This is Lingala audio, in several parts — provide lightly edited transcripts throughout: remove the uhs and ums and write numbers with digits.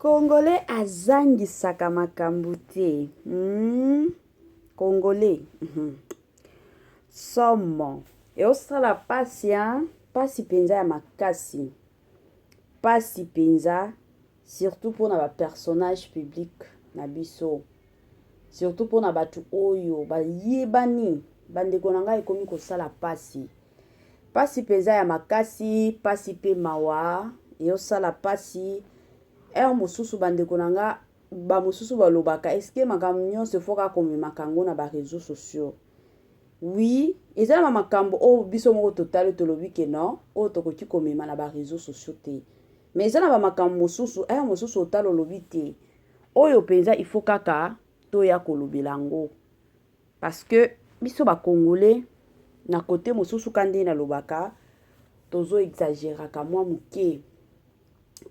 Congolais azangisaka makambo te hum congolais somo eosala pasi hein pasi penza ya makasi pasi penza surtout pona ba personnage public na biso surtout pona batu oyo bayebani bandeko na ngai ekomi kosala pasi Pasi penza ya makasi, pasi pe mawa, eosala pasi, heure mosusu ba ndeko na nga ba mosusu balobaka est ce que makambo nionso il faut kaka komemaka yango na ba reseaux sociaux? Oui, eza na ba makambo oyo biso moko totali tolobi que non, oyo tokoki komema na ba reseaux sociaux te. Mais eza na ba makambo mosusu, heure mosusu otala olobi te, oyo penza il faut kaka toya kolobela yango. Parce que biso ba congolais na cote mosusu ka nde nalobaka tozo exageraka mwa moke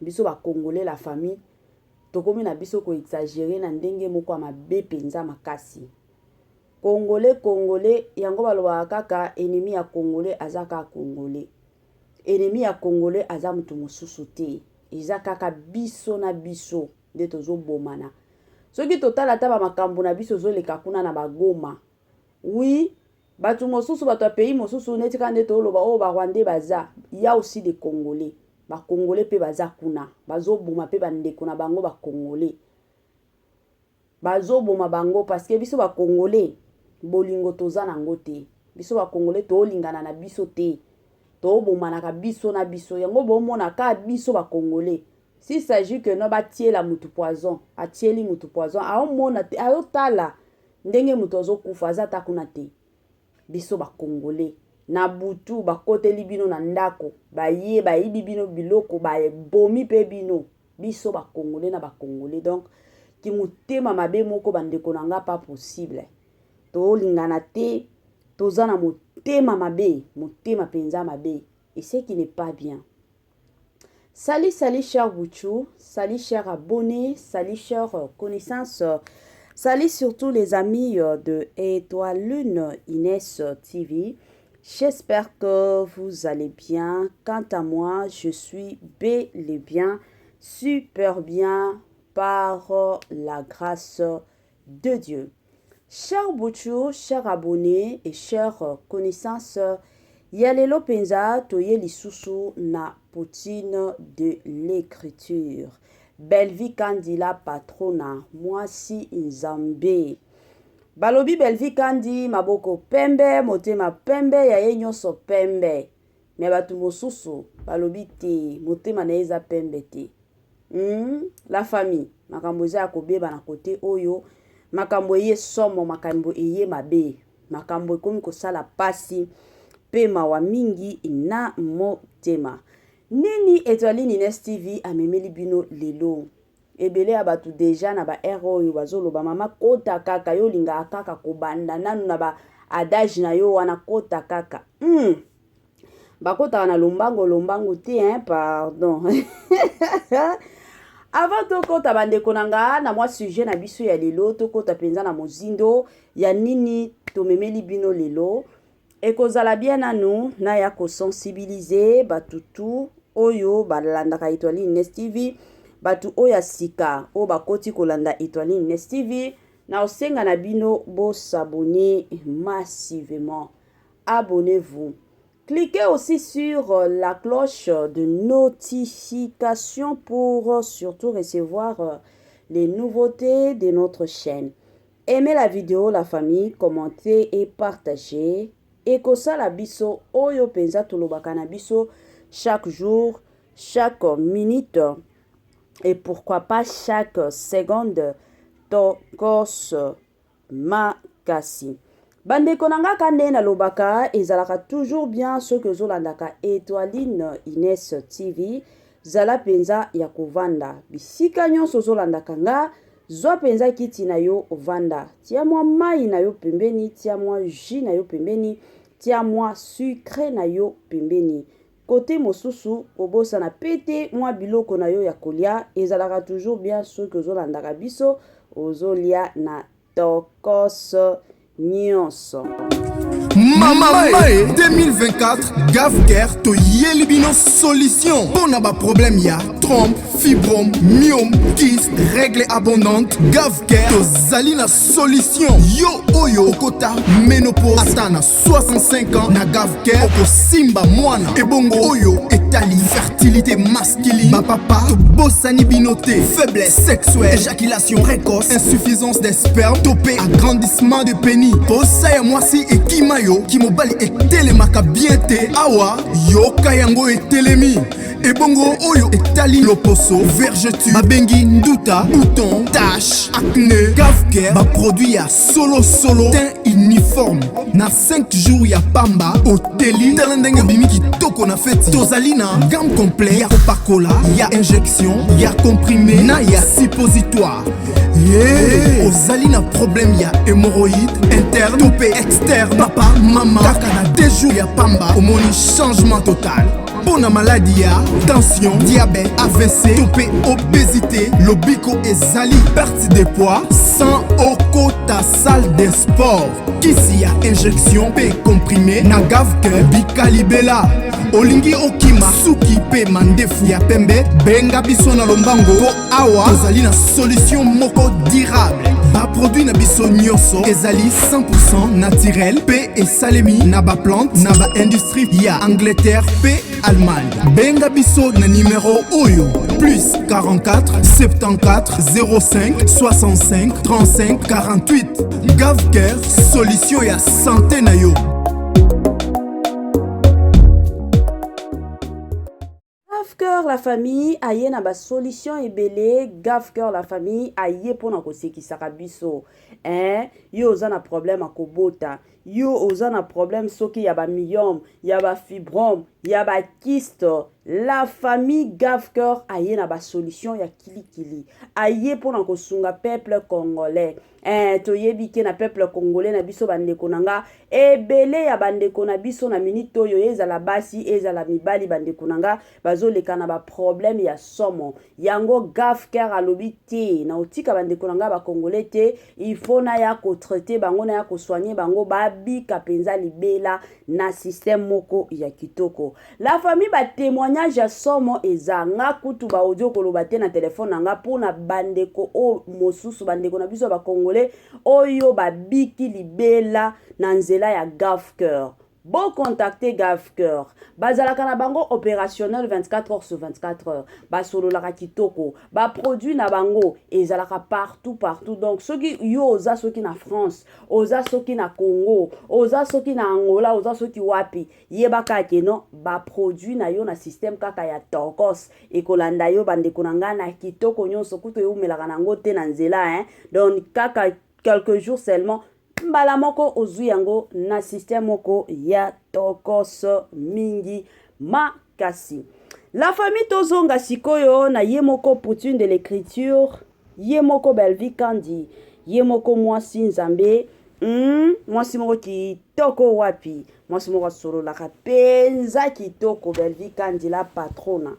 biso ba congolais la famille tokomi na biso ko exagere na ndenge moko ya mabe mpenza makasi congolais congolais yango balobaka kaka ennemi ya congolais aza kaka congolais ennemi ya congolais aza moto mosusu te eza kaka biso na biso nde tozo bomana soki totala ata ba makambu na biso ezoleka kuna na ba goma oui batu mosusu batu ya pays mosusu neti kaka nde toloba oyo oh, ba rwandais baza ya aussi des congolais ba congolais pe baza kuna bazoboma pe bandeko na bango ba congolais Bazo boma bango parce que biso ba congolais bolingo toza nango te biso ba congolais tolingana na biso te tobomanaka biso na biso yango bomona ka biso ba congolais s'il s'agit que no batiela mutu poison atieli mutu poison aomona te aotala ndenge mutu azokufa aza ata kuna te biso ba congolais na butu bakoteli bino na ndako baye bayibi bino biloko babomi pe bino biso ba congolais na ba congolais donc kimotema mabe moko bandeko na nga pas possible tolingana te toza na motema mabe motema mpenza mabe et ce qui n'est pas bien. Salut, salut cher Bouchou, salut cher abonné, salut cher connaissance, salut surtout les amis de Étoile Lune Inès TV. J'espère que vous allez bien. Quant à moi, je suis bel et bien, super bien par la grâce de Dieu. Cher Bouchou, cher abonné et cher connaissance, ya lelo penza toye lisusu na poutine de l'écriture. Bellevue Kandi la patrona, mwasi nzambe. Balobi Bellevue Kandi maboko pembe, motema pembe, ya ye nyonso pembe. Mais bato mosusu balobi te, motema na ye eza pembe te. La famille, makambo eza ya kobeba na kote oyo, makambo eye somo, makambo eye mabe, makambo ekomi kosala pasi pe mawa mingi na motema. Nini Etoile Ines TV amemeli bino lelo? Ebele ya bato deja na ba heure oyo bazoloba mama kota kaka yo olingaka kaka kobanda nanu na ba adage na yo wana kota kaka. Bakotaka na lombango lombango te hein, pardon. Avant tokota bandeko na nga na mwa sujet na biso ya lelo, tokota mpenza na mozindo ya nini tomemeli bino lelo. Ekozala bien nanu naya kosensibiliser bato tu oyo balandaka Etoile Ines TV, bato oyo ya sika oyo bakoti kolanda Etoile Ines TV, na osenga na bino bosabonner massivement. Abonnez-vous. Cliquez aussi sur la cloche de notification pour surtout recevoir les nouveautés de notre chaîne. Aimez la vidéo la famille, commentez et partagez. Ekosala biso oyo penza tolobaka na biso chaque jour, chaque minute et pourquoi pas chaque seconde tokos makasi. Bandeko na nga ka nde nalobaka ezalaka toujours bien soki ozolandaka Etoiline Ines TV zala penza ya kovanda bisika nyonso ozolandaka nga zwa penza kiti na yo ovanda tia mwa mayi na yo pembeni tia mwa jus na yo pembeni tia mwa sucre na yo pembeni kote mosusu kobosana pe te mwa biloko na yo ya kolia ezalaka toujours bien soki ozolandaka biso ozolia na tokos nyonso. Mama Mae 2024, Gavcare toyeli bino solution mpo na baproblème ya trompe, fibrome, myome, kyste, règle abondante. Gavcare tozali na solution. Yo oyo okota ménopause ata na 65 ans, na Gavcare okosimba mwana. Ebongo oyo etali fertilité masculine, bapapa tobosani bino te. Faiblesse sexuelle, éjaculation précoce, insuffisance des sperme to mpe agrandissement de pénis, posa ya mwasi ekima yo, kimobali etelemaka bien te, awa yoka yango etelemi. Ebongo oyo etali loposo, vergeture babengi nduta, bouton, tache, acné, Gavcare baproduit ya solosolo, teint uniforme na 5 jours ya pamba oteli. Tala ndenge obimi kitoko na feti. Tozali na gamme complet ya kopakola, ya injection, ya comprimé na ya suppositoire. Yeah. Ozali na problème ya hémorroïde interne to mpe externe, papa, mama, kaka na 2 jours ya pamba omoni changement total. Mpo na maladi ya tension, diabète, AVC to mpe obésité, lobiko ezali, perte de poids sans okota salle de sport. Kisi ya injection mpe comprimé na Gavcare, bikalibela. Olingi okima suki mpe mandefu ya pembe, benga biso na lombango mpo awa tozali na solution moko durable. Baproduit na biso nyonso ezali 100 naturel mpe esalemi na baplante na baindustrie ya Angleterre mpe Allemagne. Benga biso na nimero oyo: plus 44 74 05 65 35 48. Gavcare, solution ya santé na yo. Gavcare la famille aye na basolution ebele. Gavcare la famille aye mpona kosekisaka biso, hein? Yo oza na problème ya kobota, yo oza na problème soki ya bamyome, ya bafibrome, ya bakyste, la famille, Gavcare aye na basolution ya kilikili. Aye mpona kosunga peuple congolais. Toyebi ke na peuple congolais na biso, bandeko na nga, ebele ya bandeko na biso na minute oyo, ezala basi, ezala mibali, bandeko na nga bazoleka na baproblème ya somo. Yango Gavcare alobi te na otika bandeko na nga bacongolais te, il faut naya kotraiter bango, naya kosoigner bango, babika mpenza libela na système moko ya kitoko. La famille, batémoignage ya somo eza. Nga kutu baaudio koloba te na telefone na nga mpona bandeko oyo mosusu, bandeko na biso ya bacongolais oyo babiki libela na nzela ya Gavcare. Bocontacter Gavcare, bazalaka na bango opérationnel 24 heures sur 24 heures, basololaka kitoko, baproduit na bango ezalaka partout partout. Donc soki yo oza soki na France, oza soki na Congo, oza soki na Angola, oza soki wapi, yebaka ke non, baproduit na yo na système kaka ya tokos ekolanda yo, bandeko na ngai, na kitoko nyonso. Kutu eumelaka nango te na nzela, hein? Donc kaka quelques jours seulement, mbala moko ozwi yango na système moko ya tokos mingi makasi. La famille, tozonga sikoyo na ye moko Poutine de l'écriture, ye moko Belvi Kandi, ye moko mwasi Nzambe, mwasi moko kitoko wapi, mwasi moko asololaka mpenza kitoko, Belvi Kandi la patrona.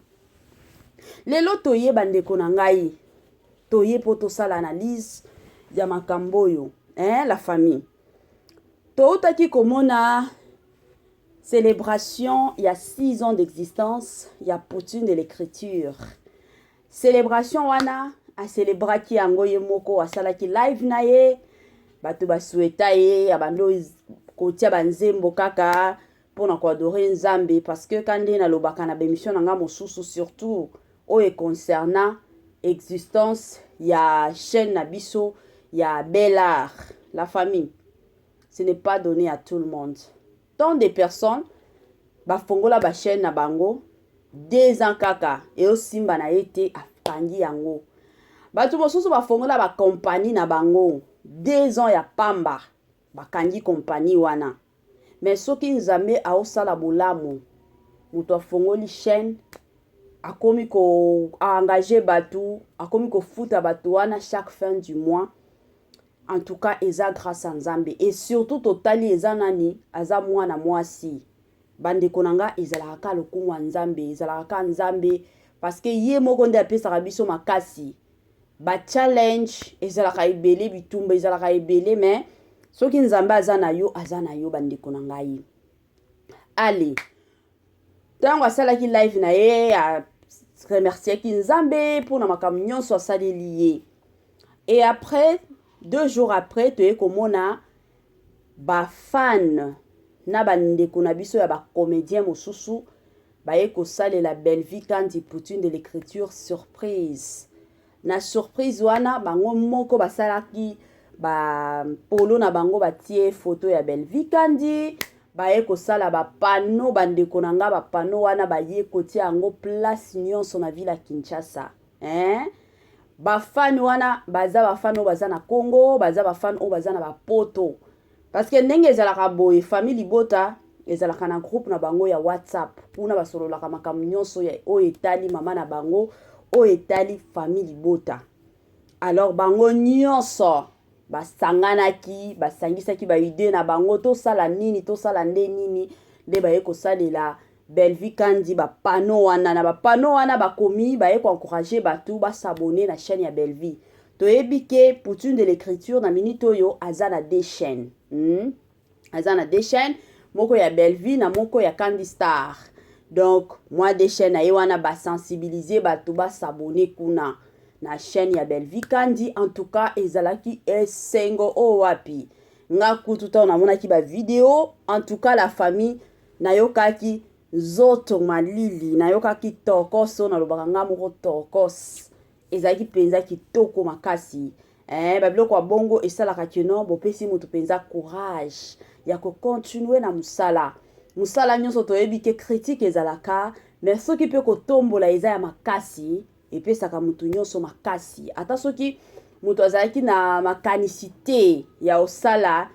Lelo toyeba, ndeko na ngai, toye mpo tosala analyse ya makambo oyo, hein? La famille, toutaki komona célébration ya 6 ans d'existence ya Poutine de l'écriture. Célébration wana acélébraki yango ye moko, asalaki live na ye, bato basouhaita ye, abandi kotia banzembo kaka mpona koadorer Nzambe, parce que ka nde nalobaka na baémission na nga mosusu, surtout oyo econcernant existence ya chaîne na biso ya Bel Art. La famille, ce n'est pas donné à tout le monde. Tant de personnes bafongola bachaîne na bango, 2 ans kaka eosimba na ye te, akangi yango. Bato mosusu bafongola bakompani na bango, 2 ans ya pamba bakangi kompani wana. Mais soki Nzambe aosala bolamu, moto afongoli chaîne, akomi koengager bato, akomi kofuta bato wana chaque fin du mois, en tout cas eza grâce à Nzambe. Et surtout totali eza nani, aza mwana mwasi. Bandeko na nga, ezalaka ka lokumu ya Nzambe, ezalaka ka Nzambe, parce que ye moko nde apesaka biso makasi. Bachallenge ezalaka ebele, bitumba ezalaka ebele, mais Soki Nzambe aza na yo, aza na yo, bandeko na ngai. Ale, ntango asalaki live na ye, aremerciaki Nzambe mpona makambo nyonso asaleli ye. Et après, 2 jours après, toye komona bafan na bandeko na biso ya bacomédien mosusu baye kosalela Bellevue Kandi, Poutine de l'écriture, surprise. Na surprise wana, bango moko basalaki bapolo na bango, batie foto ya Bellevue Kandi, baye kosala bapanneau. Bandeko na nga, bapanneau wana baye kotia yango place nyonso na ville ya Kinshasa, hein? Bafani wana baza bafani oyo baza na Congo, baza bafani oyo baza na bapoto, parce que ndenge ezalaka boye, famille libota ezalaka na groupe na bango ya WhatsApp. Kuna basololaka makambo nyonso oyo etali mama na bango, oyo etali famille libota. Alors bango nyonso basanganaki, basangisaki baidées na bango: tosala nini, tosala nde nini? Nde baye kosalela Bellevue Kandi bapanneau wana. Na bapanneau wana bakomi, baye koencourager bato bas'abonner na chaîne ya Bellevue. Toyebi ke Poutine de l'écriture, na minute oyo, aza na deux chaînes, Aza na deux chaînes, moko ya Bellevue na moko ya Candy Star. Donc mwa deux chaînes na ye wana, basensibiliser bato bas'abonner kuna na chaîne ya Bellevue Kandi. En tout cas, ezalaki esengo oyo wapi. Nga kutu, ntango namonaki bavideo, en tout cas la famille, nayokaki nzoto malili, nayokaki tokos. Oyo nalobaka nga moko, tokos, ezalaki mpenza kitoko makasi. Babiloko ya bongo esalaka keno bopesi moto mpenza courage ya kocontinuer na mosala. Mosala nyonso, toyebi ke critique ezalaka, mais soki mpe kotombola eza ya makasi, epesaka moto nyonso makasi. Ata soki moto azalaki na makanisi te ya kosala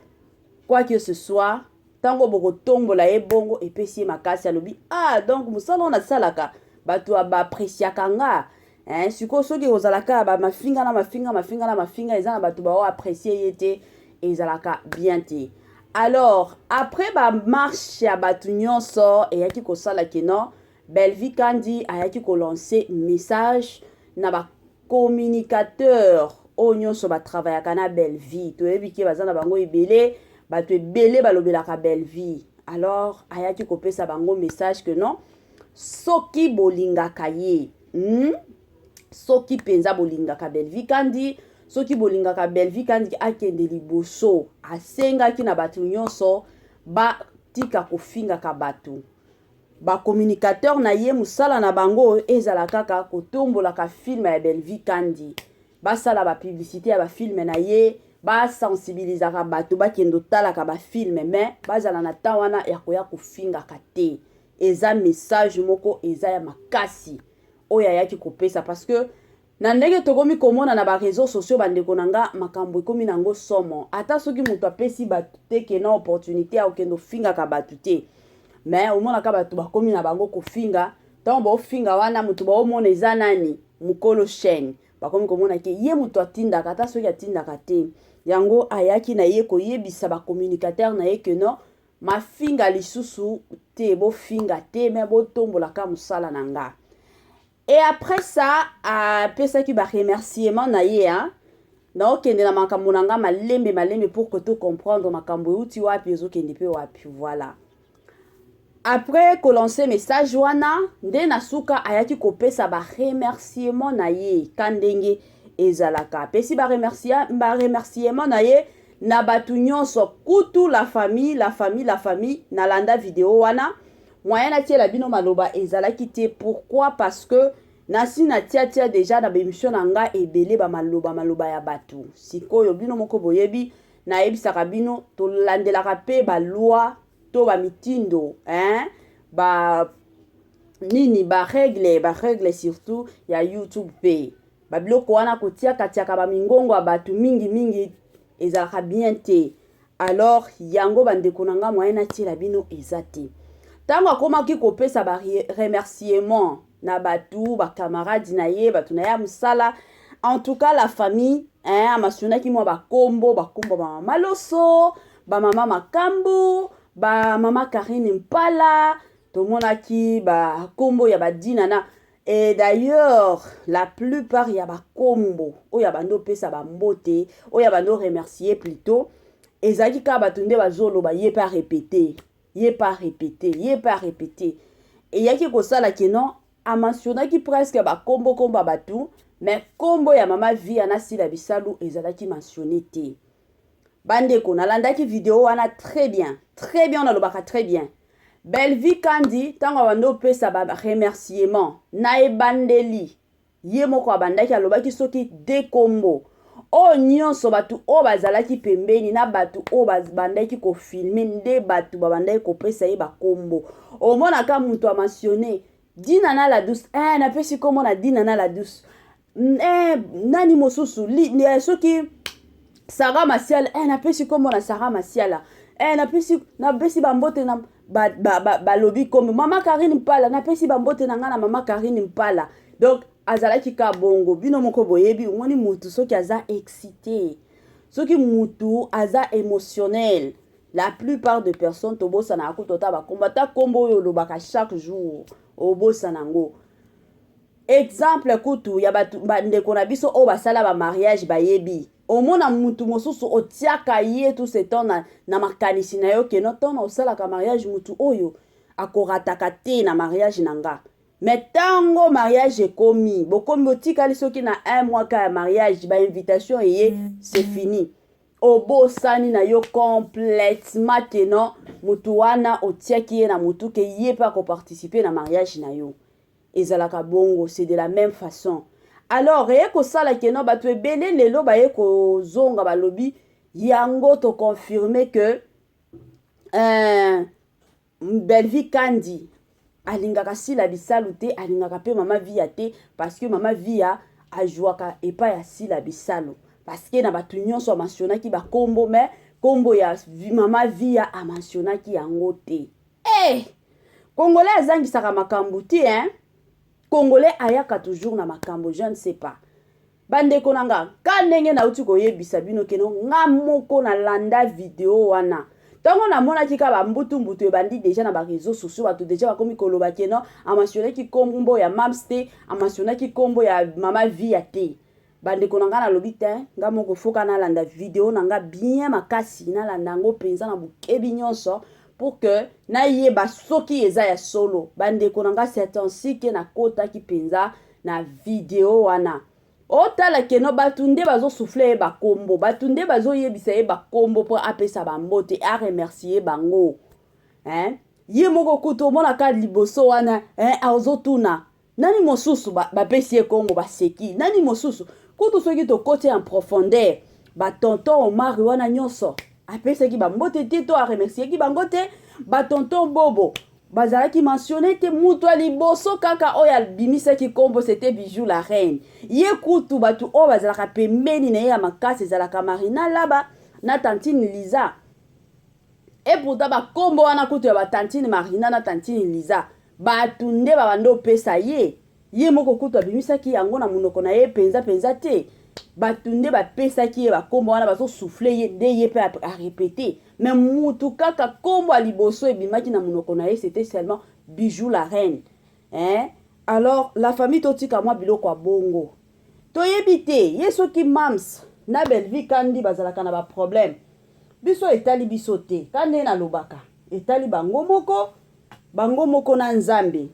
quoi que ce soit, ntango bokotombola ye bongo, epesi ye makasi. Alobi: "Ah, donc mosala oyo nasalaka, bato baappréciaka nga, hein." Sikoyo soki ozalaka bamafinga na mafinga, mafinga na mafinga, eza na bato bao apprécie ye te, ezalaka bien te. Alors après bamarche ya bato nyonso, eyaki kosala keno Bellevue Kandi ayaki kolancer message na bacommunicateur oyo nyonso batravaillaka na Bellevue. Toyebi ke baza na bango ebele, bato ebele balobelaka Bellevue. Alors ayaki kopesa bango message que non, soki bolingaka ye, Soki mpenza bolingaka Bellevue Kandi, soki bolingaka Bellevue Kandi akende liboso, asengaki na bato nyonso batika kofingaka bato. Bacommunicateur na ye, mosala na bango ezala kaka kotombolaka film ya Bellevue Kandi, basala bapublicité ya bafilm na ye, basensibilizaka bato bakende otalaka bafilm, mais bazala na temps wana ya koya kofingaka te. Eza message moko eza ya makasi oyo ayaki kopesa, parce que na ndenge tokomi komona na baréseaux sociaux, bandeko na nga, makambo ekomi nango somo. Ata soki moto apesi bato te ke na opportunité ya kokende ofingaka bato te, mais omonaka bato bakomi na bango kofinga. Ntango baofinga wana, moto baomona eza nani? Mokolo chaîne. Bakomi komona ke ye moto atindaka, ata soki atindaka te. Yango ayaki na ye koyebisa bacommunicateur na ye ke non, mafinga lisusu te, bofinga te, mais botombolaka mosala na nga. Et après ça, apesaki baremerciement na ye, hein? Naokende na makambo na nga malembe malembe pour que to comprendre makambo euti wapi, ezokende mpe wapi. Voilà, après kolancer message wana, nde na suka ayaki kopesa baremerciement na ye. Ka ndenge ezalaka, apesi baremerciement na ye na bato nyonso, kutu la famille, la famille, la famille. Nalanda video wana, moyen natiela bino maloba ezalaki te. Pourquoi? Parce que nasi natiatia déjà na baémission na nga ebele bamaloba, maloba ya bato. Sikoyo bino moko boyebi, nayebisaka bino, tolandelaka mpe baloi to bamitindo, hein? Ba nini, barègle, barègle surtout ya YouTube mpe babiloko wana, kotiaka-tiaka bamingongo ya bato mingimingi ezalaka bien te. Alors yango, bandeko na nga, moyen natiela bino eza te. Ntango akomaki kopesa baremerciement na bato, bacamarade na ye, bato na ye ya mosala, en tout cas la famille, hein, amasionaki mwa bakombo, bakombo bamama Loso, bamama Makambo, bamama Karine Mpala, tomonaki bakombo ya badina na. Et d'ailleurs, la plupart ya bakombo oyo ya bando opesa bambote, oyo ya bando remercier plutôt, Ezalaki kaka bato nde bazoloba, ye mpe arépéter, ye mpe arépéter, ye mpe arépéter. Eyaki kosala que non, amentionnaki presque bakombo kombo ya bato, mais kombo ya mama Via na Sila Bisalu ezalaki mentionné te. Bandeko, nalandaki video wana très bien, très bien. Nalobaka très bien. Bellevie Kandi, ntango abandi opesa baremerciement na ebandeli, ye moko abandaki, alobaki soki de kombo oyo nyonso, bato oyo bazalaki pembeni na bato oyo babandaki kofilmer nde bato babandaki kopesa ye bakombo. Omonaka moto amentionner Dina na la Douce, napesi kombo na Dina na la Douce, nani mosusu soki Sara Masiala, napesi kombo na Sara Masiala, napesi bambote na balobi ba, ba, kombo mama Karine Mpala, napesi bambote na ngai na mama Karine Mpala. Donc azalaki ka bongo. Bino moko boyebi, omoni mutu soki aza excité, soki mutu aza émotionnel, la plupart de personnes tobosanaka kutu ata bakombo, ata kombo oyo olobaka chaque jour, obosana yango. Exemple kutu ya bato, bandeko na biso oyo basala bamariage bayebi. Omona mutu mosusu otiaka ye tout ce temps na makanisi na yo que non, ntango osalaka mariage, mutu oyo akorataka te na mariage na nga. Mais ntango mariage ekomi, bokomi, botikali soki na un mois ka ya mariage, bainvitation eye, c'est fini, obosani na yo complètement que non, mutu wana otiaki ye na mutu que ye mpe akoparticiper na mariage na yo. Ezalaka bongo, c'est de la même façon. Alors eye kosala que non, bato ebele lelo baye kozonga, balobi yango toconfirmer que Bellevie Kandi alingaka Sila Bisalu te, alingaka mpe mama Via te, parce que mama Via azwaka epai ya Sila Bisalu, parce que na bato nyonso amentionnaki bakombo, mais kombo ya mama Via amentionnaki yango te. Eh, Congolais azangisaka makambo te, hein? Congolais ayaka toujours na makambo, je ne sais pas. Bandeko na nga, ka ndenge nauti koyebisa bino que non, nga moko nalanda video wana. Ntango namonaki ka bambutu-mbutu ebandi déjà na baréseaux sociaux, bato déjà bakomi koloba que non, amentionnaki kombo ya mams te, amentionnaki kombo ya mama Via te. Bandeko na nga, nalobi te, nga moko foka nalanda video na nga bien makasi, nalanda yango mpenza na bokebi nyonso pour que nayeba soki eza ya solo. Bandeko na nga, c'est ainsi que nakotaki mpenza na video wana. Otala que non, bato nde bazosouffler ye bakombo, bato nde bazoyebisa ye bakombo mpo apesa bambote, aremercier bango, hein? Ye moko kutu omonaka liboso wana, hein, azotuna nani mosusu, bapesi ye kombo, baseki nani mosusu. Kutu soki tokoti en profondeur, batonton Omar wana nyonso apesaki bambote te to aremerciaki bango te. Batonton Bobo bazalaki mentionné te. Mutu ya liboso kaka oyo abimisaki nkombo, c'était Bijou la Reine. Ye kutu bato oyo bazalaka pembeni na ye ya makasi ezalaka Marina Laba na tantine Liza. Et pourtant bakombo wana kutu ya batantine Marina na tantine Liza, bato nde babanda opesa ye. Ye moko kutu abimisaki yango na monoko na ye mpenza mpenza te. Bato nde bapesaki ye bakombo wana, bazosouffler ye nde ye mpe arépéter. Mais mutu kaka kombo ya liboso ebimaki na monoko na ye, c'était seulement Bijou la Reine, hein? Alors la famille, totika mwa biloko ya bongo. Toyebi te ye soki mams na Bellevie Kandi bazalaka na baproblème. Biso etali biso te. Ka nde nalobaka, etali bango moko, bango moko na Nzambe,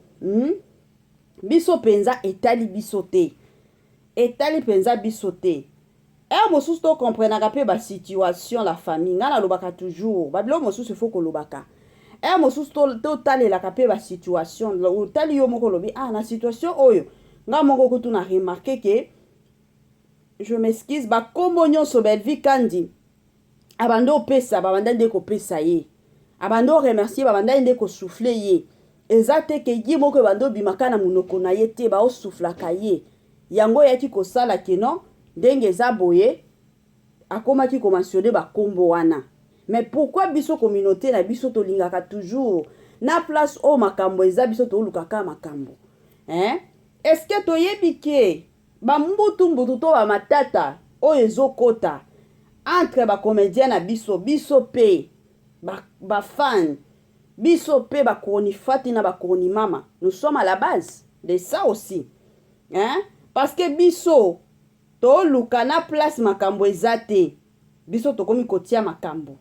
Biso mpenza etali biso te, etali mpenza biso te. Heure mosusu tocomprenaka mpe basituation. La famille, ngai nalobaka toujours, babiloko mosusu ifo kolobaka. Heure mosusu totalelaka mpe basituation. Otali yo moko, olobi: "Ah, na situation oyo." Ngai moko kutu na remarquer que, je m'excuse, bakombo nyonso Bellevie Kandi abandi opesa, babanda nde kopesa ye, abandi oremercier, babanda nde kosouffler ye. Eza te que ye moko ebandi obimaka na monoko na ye te, baosoufflaka ye. Yango eyaki kosala que non, ndenge eza boye, akomaki komentionner bakombo wana. Mais pourquoi biso communauté na biso tolingaka toujours na place oyo makambo eza, biso tolukaka makambo, hein? Est-ce que toyebi que bambutu-mbutu to bamatata oyo ezokota entre bacomédien na biso, biso mpe bafan, ba biso mpe bakonifati na bakonimama, nous sommes à la base de ça aussi, hein? Parce que biso toluka na place makambo eza te, biso tokomi kotia makambo.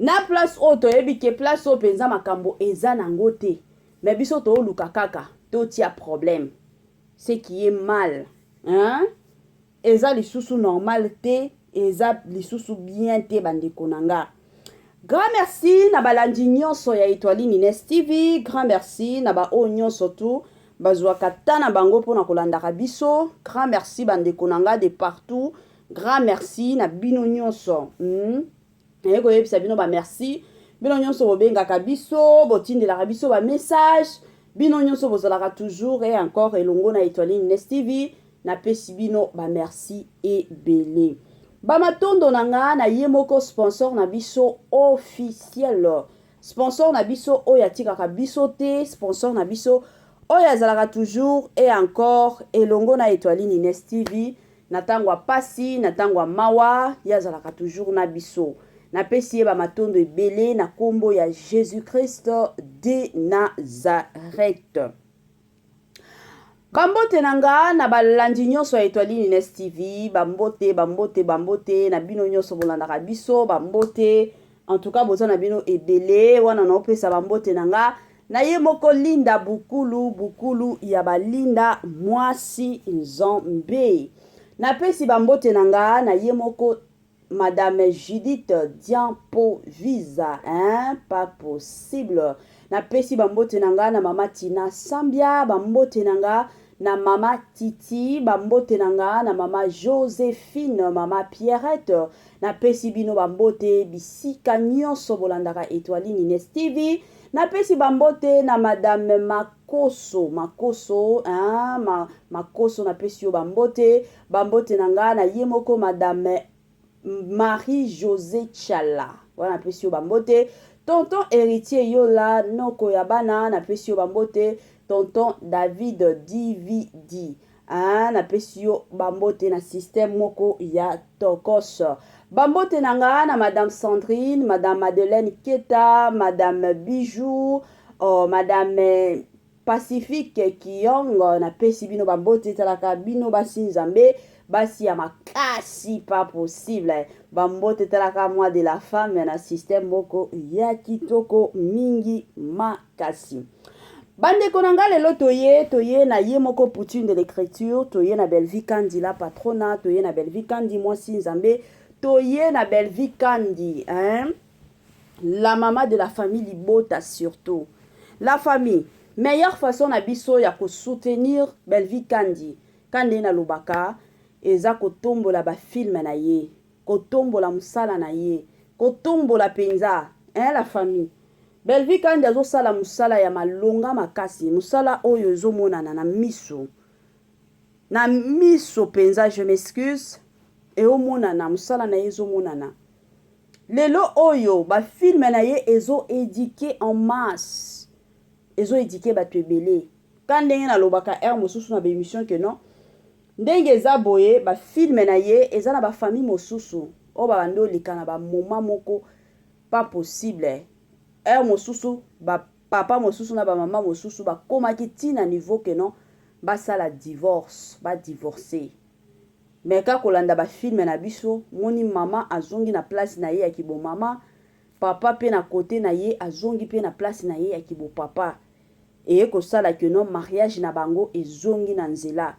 Na place oyo toyebi ke place oyo mpenza makambo eza nango te, mais biso tooluka kaka totia problème, ce qui est mal, hein? Eza lisusu normal te, eza lisusu bien te, bandeko na nga. Grand merci na balandi nyonso ya Etoile Ines TV. Grand merci na baoyo nyonso tu bazwaka ta na bango mpona kolandaka biso. Grand merci, bandeko na nga de partout. Grand merci na bino nyonso. Naye koyebisa bino bamerci, bino nyonso bobengaka biso, botindelaka biso bamessage, bino nyonso bozalaka toujours et encore elongo na Etoile Ines TV. Napesi bino bamerci ebele. Bamatondo na nga na ye moko sponsor na biso officiel, sponsor na biso oyo atikaka biso te, sponsor na biso oyo azalaka toujours et encore elongo na Etoile Ines TV na ntango ya pasi, na ntango ya mawa, ye azalaka toujours na biso. Napesi ye bamatondo ebele na nkombo ya Jésus Christ de Nazareth. Bambote na nga na balandi nyonso ya Etoile Ines TV. Bambote, bambote, bambote na bino nyonso bolandaka biso. Bambote en tout cas, boza na bino ebele wana. Naopesa bambote na nga na ye moko Linda Bukulu, Bukulu ya balinda, mwasi Nzambe. Napesi bambote na nga na ye moko Madame Judith Diampovisa, hein, pas possible. Napesi bambote na nga na Mama Tina Sambia, bambote na nga na Mama Titi, bambote na nga na Mama Joséphine, Mama Pierrette. Napesi bino bambote bisika nyonso bolandaka Etoile Ines TV. Napesi bambote na Madame Makoso, Makoso, hein, Makoso, napesi yo bambote. Bambote na nga na ye moko Madame Marie José Chala wana, napesi yo bambote. Tonton Héritier Yola, noko ya bana, napesi yo bambote. Tonton David DVD, ah, napesi yo bambote na système moko ya tokos. Bambote na nga na Madame Sandrine, Madame Madeleine Keta, Madame Bijou, oh, Madame Pacifique Kiyong, napesi bino bambote. Etalaka bino basi Nzambe, basi ya makasi, pas possible. Bambote, etalaka mois de la femme na système moko ya kitoko mingi makasi. Bandeko na nga, lelo toye na ye moko Poutine de l'écriture, toye na Bellevue Kandi la patrona, toye na Bellevue Kandi mwasi Nzambe, toye na Bellevue Kandi, hein? La maman de la famille Libota surtout. La famille, meilleure façon na biso ya kosoutenir Bellevue Kandi, kandi nalobaka, eza kotombola bafilm na ye, kotombola mosala na ye, kotombola mpenza, hein, la famille. Bellevue Kandi azosala mosala ya malonga makasi, mosala oyo ezomonana na miso, na miso mpenza, je m'excuse, eomonana, mosala na ye ezomonana. Lelo oyo bafilm na ye ezoéduquer en masse, ezoéduquer bato ebele. Ka ndenge nalobaka heure mosusu na baémission ke non, ndenge eza boye, bafilm na ye eza na bafamille mosusu oyo babandi oleka na bamoma moko pas possible. Heure mosusu bapapa mosusu na bamama mosusu bakomaki ntina niveau ke non, basala divorce, badivorce. Mais ka kolanda bafilm na biso, moni mama azongi na place na ye ya kibomama, papa mpe na kote na ye azongi mpe na place na ye ya kibopapa, eye kosala ke non, mariage na bango ezongi na nzela.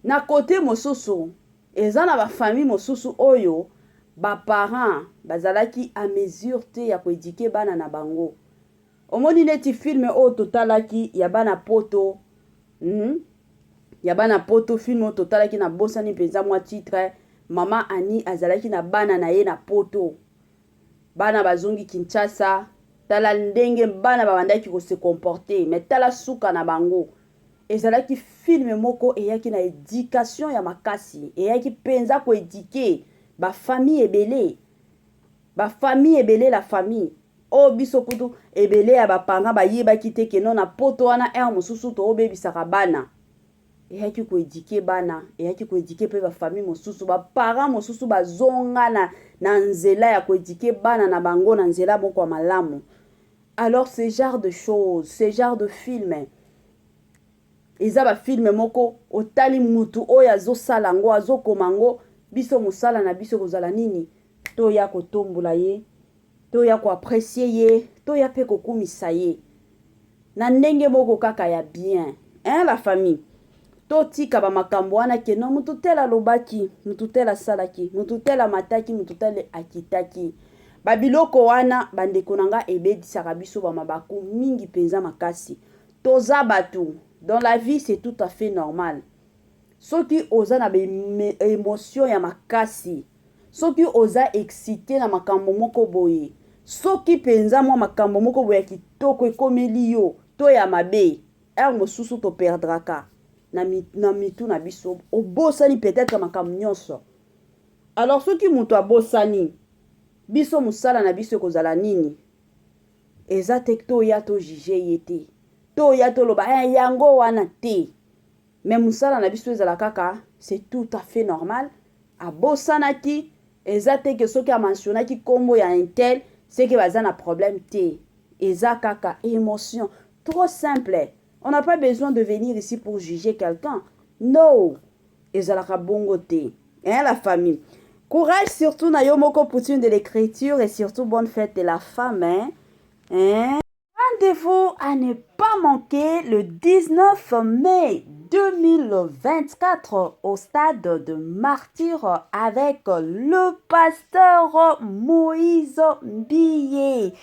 Na kote mosusu, eza na bafamille mosusu oyo baparent bazalaki à mesure te ya koéduquer bana na bango. Omoni neti film oyo totalaki ya bana poto, Ya bana poto, film oyo totalaki, nabosani mpenza mwa titre. Mama Ani azalaki na bana na ye na poto, bana bazongi Kinshasa. Tala ndenge bana babandaki kose comporter, mais tala suka na bango. Ezalaki film moko eyaki na éducation ya makasi, eyaki mpenza koéduquer bafamille ebele, bafamille ebele. La famille oyo biso kutu ebele ya baparent bayebaki te ke non, na poto wana heure mosusu toobebisaka bana. Eyaki koéduquer bana, eyaki koéduquer mpe bafamille mosusu. Baparent mosusu bazonga na nzela ya koéduquer bana na bango na nzela moko ya malamu. Alors ce genre de choses, ce genre de film, eza bafilm moko otali, mutu oyo azosala yango, azokoma yango, biso mosala na biso kozala nini? Toya kotombola ye. Toya koapprécier ye, toya mpe kokumisa ye na ndenge moko kaka ya bien, hein, la famille. Totika bamakambo wana ke no mutu tel alobaki, mutu tel asalaki, mutu tel amataki, mutu tel akitaki. Babiloko wana, bandeko na nga, ebebisaka biso bamabaku mingi mpenza makasi. Toza bato, dans la vie c'est tout à fait normal. Soki oza na baémotion ya makasi, soki oza excité na makambo moko boye, soki mpenza mwa makambo moko boye ya kitoko ekomeli yo to ya mabe, heure mosusu toperdraka na mitu na biso, obosani peut-être makambo nyonso. Alors soki moto abosani, biso mosala na biso ekozala nini? Eza te toya tojuger ye te, toya toloba eh, yango wana te. Mais mosala na biso ezala kaka, c'est tout à fait normal, abosanaki. Eza te ke soki amentionnaki nkombo ya un tel, c'est que baza na problème te. Eza kaka émotion, trop simple. On n'a pas besoin de venir ici pour juger quelqu'un, no. Ezalaka bongo te, hein, la famille. Courage surtout na yo moko Poutine de l'écriture, et surtout bonne fête de la femme, hein, hein? Rendez-vous à ne pas manquer le 19 mai 2024 au stade de Martyr avec le pasteur Moïse Mbiye.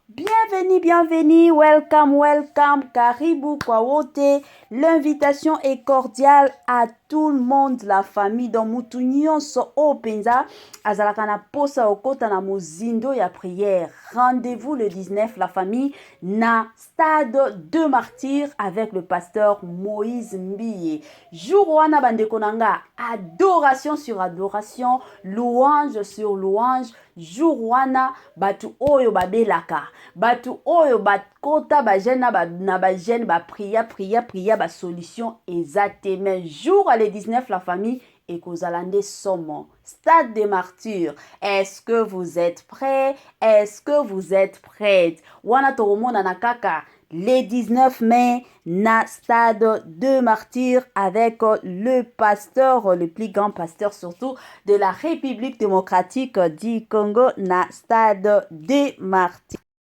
Bienvenue, bienvenue, welcome, welcome, karibu kwa wote. L'invitation est cordiale à tout le monde, la famille. Donc mutu nyonso oyo mpenza azalaka na posa okota na mozindo ya prière. Rendez-vous le 19, la famille, na stade de Martyr avec le pasteur Moïse Mbiye. Jour wana, bandeko na nga, adoration sur adoration, louange sur louange. Jour wana, bato oyo babelaka, bato oyo bakota bajeûne na bajeûne, baprier, prier, prier, basolution eza te. Mais jour le 19, la famille, ekozala nde somo. Stade de Martyr, est-ce que vous êtes prêts? Est-ce que vous êtes prête? Wana tokomonana kaka le 19 mai na stade de Martyr avec le pasteur, le plus grand pasteur surtout de la République démocratique du Congo, na stade de Martyr.